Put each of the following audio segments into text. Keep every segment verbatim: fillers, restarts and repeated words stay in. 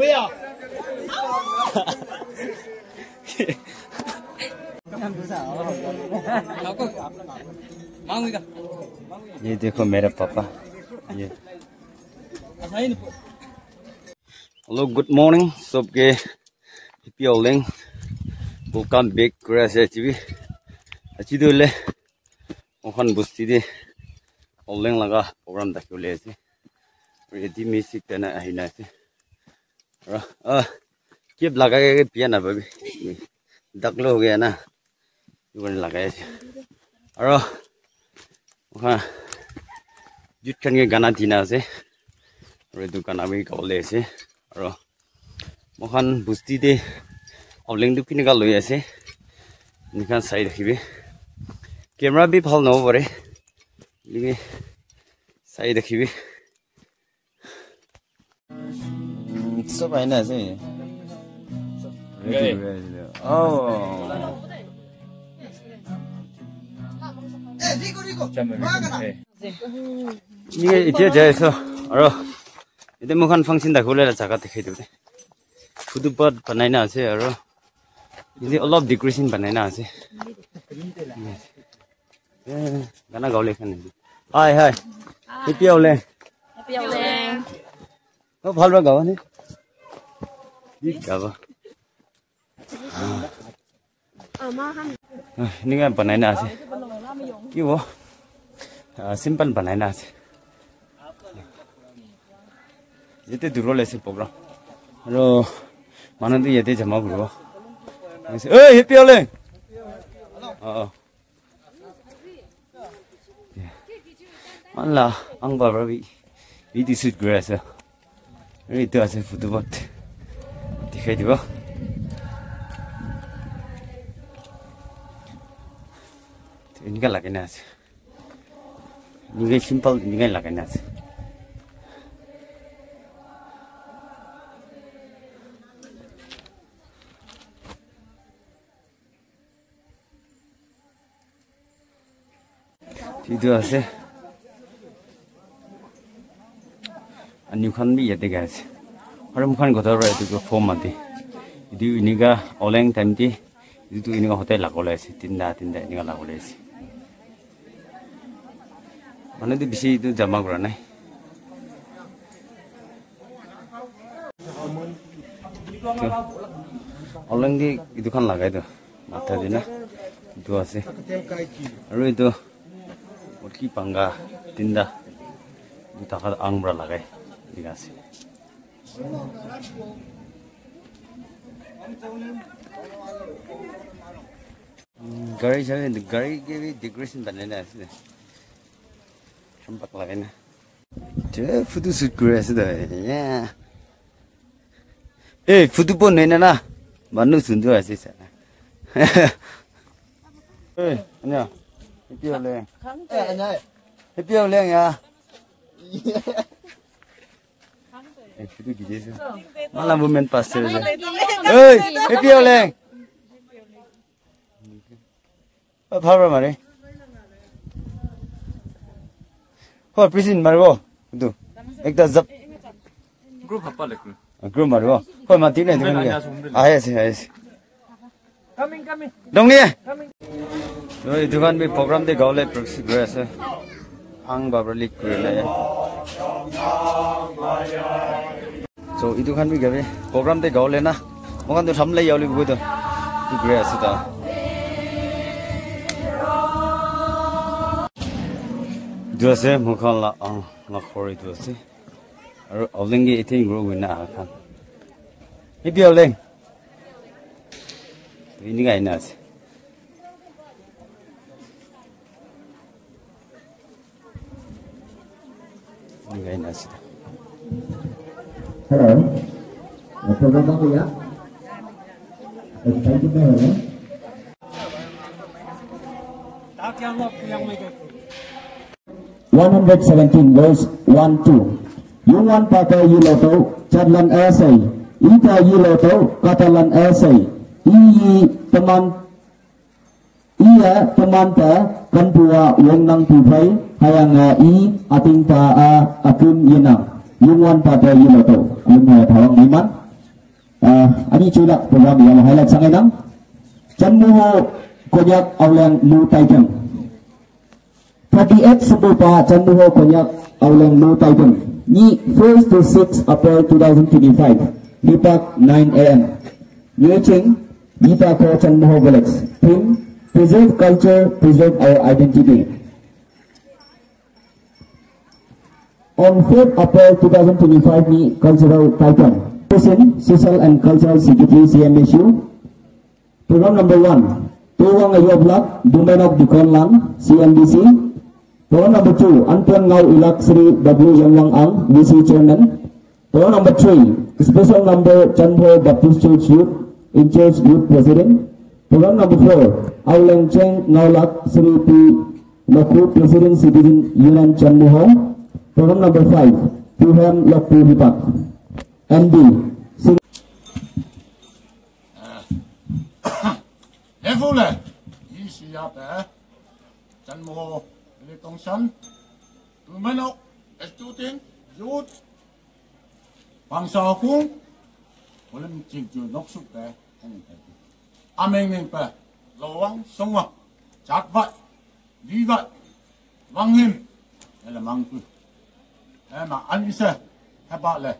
Ye dekho mere papa. Ye. Hello, good morning. Sobke happy morning. Welcome back kuri ase aji bi. Aji tu hoile moikhan bosti te Oleng laga program thaki bole ase. Ready music dena ahina ase. Aro, ah, cap lagai ke biya na bhabi. Daklo ho gaya na. Etu karne lagai ase. Aro, moikhan youth khan ke gana dina ase. Aro etu gana bi gabole ase. Aro, moikhan bosti te Oleng tu kinika loi ase. Enika sai rakhibi. Camera bi bhal nahobo pare. Lekin sai rakhibi. Mm, sob aina ase. Ready, ready. Oh. Ni etia jai ase. Aro, etia moikhan function thaki bole la jaga dikhai dibo de. Footpath banai na ase aro. Etia olop decoration banai na ase. Eh, gana gao le khan. Hi, hi. Happy Oleng. Happy Oleng. Oh, bhal para gao ni. Ni gao. Ah, enika banai na ase. Ki wo? Ah, simple banai na ase. Yate durole ase program. Aro manu tu yate jama kuribo. Hey, Happy Oleng. Oh, oh. Manla ang baba bi. Iti shoot kuri ase. Aro etu ase footpath. Dikhai dibo. Enika lagai na ase. Enika simple enika lagai na ase. Etu ase. Ani khan bi yate gai ase. Aro moikhan kotha para etu ke form ate. Etu enika Oleng time te. Etu enika hotel lagole ase. Tinta, tinta enika lagole ase. Manu tu bishi etu jama kura nai. Etu, Oleng te etu khan lagai tu, matha te na, etu ase. Aru etu, murgi panga tinta, etu takhan ang para lagai, enika ase. Gari sari, gari ke bhi decoration banai na ase. Champak lagai na. Je photo shoot kuri ase toh. Yeah. Eh, photo pon nai na na. Manu sundor ase sa. Eh, anya. Happy Oleng. Eh, anya. Happy Oleng ya. Eh, photo khichi ase. Mala movement pass kuri ase. Eh, Happy Oleng. Bhal para mare. Hoi, prison maribo. Etu. Ekta zap. Group hapa lekun. Group maribo. Hoi, mati na etu khan ke. Ahi ase, ahi ase. Coming, coming. Dong ni. Hoi, etu khan bi program te gawole practice kuri ase. Ang babra lead kuri le. So, etu khan bi gabi program te gawole na. Moikhan tu tham le yauli bukoi tu. Tu gre ase ta. Etu ase moikhan la ang la khori tu ase. Aru Oleng ke ete grow hoina aha khan. Happy Oleng. Enika aina ase. Enika aina ase. Hello. Hello. One hundred seventeen, verse one, two. Yungwan pate yiloto, chatlan asai. Ita yiloto, katalan asai. Iyi teman, iya temanta kanpua wongnang pupai, hayanga i atingta a akum yenang. Yungwan pate yiloto. Yungwa thawang iman. Ah, ani chulak program yang highlight sangai nang. Chanmuho Konyak Auleng Mu Taikem. Thirty-eight sebupa Chanmuho Konyak Auleng Mu Taikem. Ni first to six April two thousand twenty-five. Hipak nine A M. Nyuching, Nita Ko Chanmuho Village. Theme, Preserve Culture, Preserve Our Identity. On fifth April two thousand twenty-five ni cultural program. Person, Social and Cultural Secretary, C M S U. Program number one, Towang Ayoblak, Dumenok Dikonlang, C M D C. Program number two, Anton Ngau Ilak Sri W Yamwang Ang, V C Chairman. Program number three, special number Chanmuho Baptist Church Youth, in charge Youth President. Program number four, Auleng Cheng Ngaulak Sri P Lokhu, President Citizen Union Chanmuho. Program number five, Puhem Lokhu Hipak. M D. Sing- Lefule, isi apa? Chanmuho, Lili Tongsan, Tumeno, student, youth, Bangsa Kung, Kulim Chingju Noksu pe, Ameng Meng pe, Lowang Songwa, Chatwat, Liwat, Wanghim, Ele Mangku. Ema anise, heba le.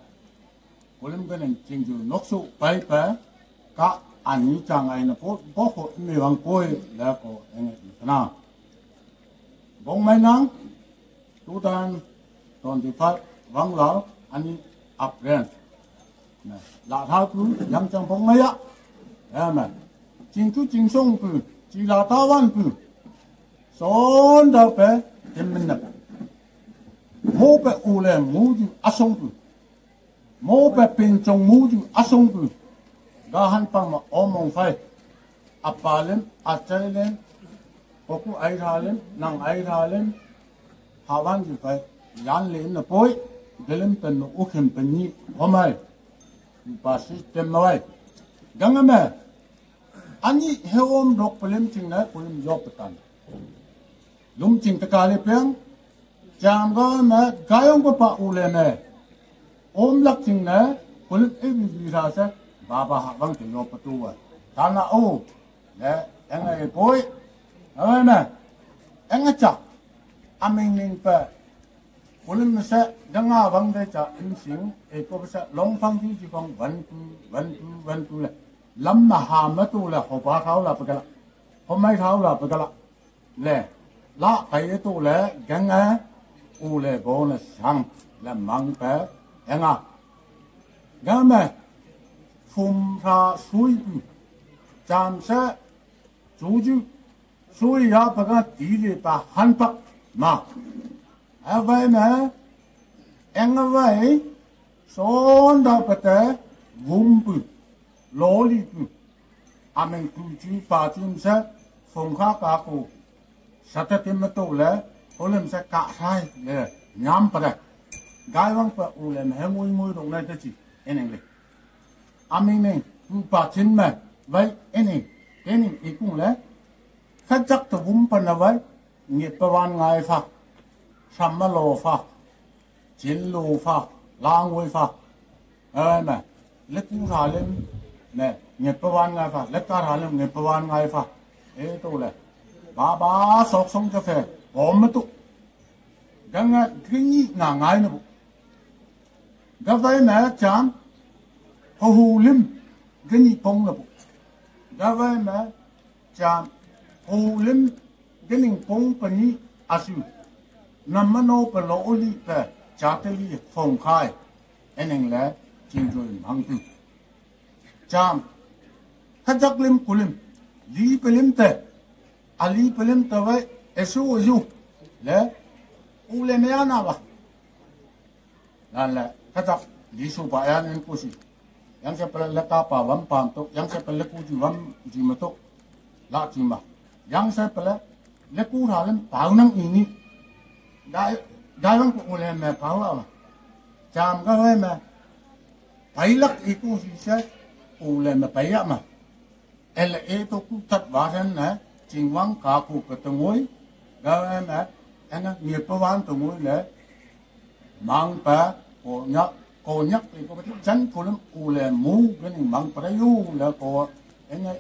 Kulim Kening Chingju Noksu pe pe, ka ani chang ai na po, po ko mi wang koi le ko enge na. Bong mai nang, two thousand twenty-five, Wang Lao, ani April. Na, la thau pu, yang chang phong maya. Amen. Ching tu ching song pu, chi la ta wan pu. Son da pe, tem min na. Mo pe u le mu ju asong pu. Mo pe pin chong mu ju asong pu. Ga han pang ma om mong fai. Apa lem, achai lem, poku ai tha lem, nang ai tha lem, hawan ju fai, yan lem na poi, gelem pen no ukhim pen ni, homai. Ba system na wai. Ganga me, ani he om dok pelem ching na, kulim yok petan. Lum ching tekali peng, jam ga me, gayong ko pa u le me. Om lak ching na, kulim e bi bi sa se, baba ha bang te yok petu wa. Tana o, le, enga e poi, awe me, enga chak, aming ning pe, kulim me se, ganga bang de cha in sing, e ko se, long fang ji ji fang, one two, one two, one two le. Lam na ha ma tu le, ho ba thau la pe ga la, ho mai thau la pe ga la. Le, la kai tu le, gang a, u le bo na sang, le mang pe, enga. Ga me, fum ra sui pu, cham se, chu ju, sui ya pa ga ti le pa han pa, ma. A vai me, enga vai, son da pa te, vum pu, lo li pu. Ameng tu chi pa chim se, fong kha ka ko. Sa ta tim ma to le, o lem se ka sai le, nyam pa le. Gai wang pa u le, me ngui ngui dong le ta chi, eneng le. Ameng neng, tu pa chim me, vai eneng, eneng ikung le. Kha jak ta vum pa na vai, ngi pa wan ngai fa. Sam ma lo fa. Chin lo fa, lang wei fa. Ơ, me, le ku tha lem, me, nge pa wan ngai fa, le ka tha lem, nge pa wan ngai fa. E to le. Ba ba sok song cha fe, bom me tu. Ga nga, ga ni na ngai na bu. Ga vai me cham, ho hu lim, ga ni pong na bu. Ga vai me cham, ho hu lim, Gening pong pani asu. Namano pa lo oli pa chateli fong khai. Eneng le chingjoi mangtu. Cham. Kajak lim kulim. Li pelim te. Ali pelim te ve esu esu. Le. U le me ana ba. Nan le, kata, Jisu ba yan en kusi. Yang se pele le ka pa wam pam to, yang se pele ku ji wam ji ma to. La ji ma. Yang se pele le ku tha lem pau nang ini. Dai, dai wang ku le me pau la. Cham ka hoi me. Pai lak iku si se, u le me pai ya ma. Ele e to ku tat wa hen na, ching wang ka ku ka tengoi, ga em e, enga ngi pa wan tengoi le, mang pa, ko nya, Konyak le ko ba chan ko lam ko le mu le ni mang pa yu le ko ene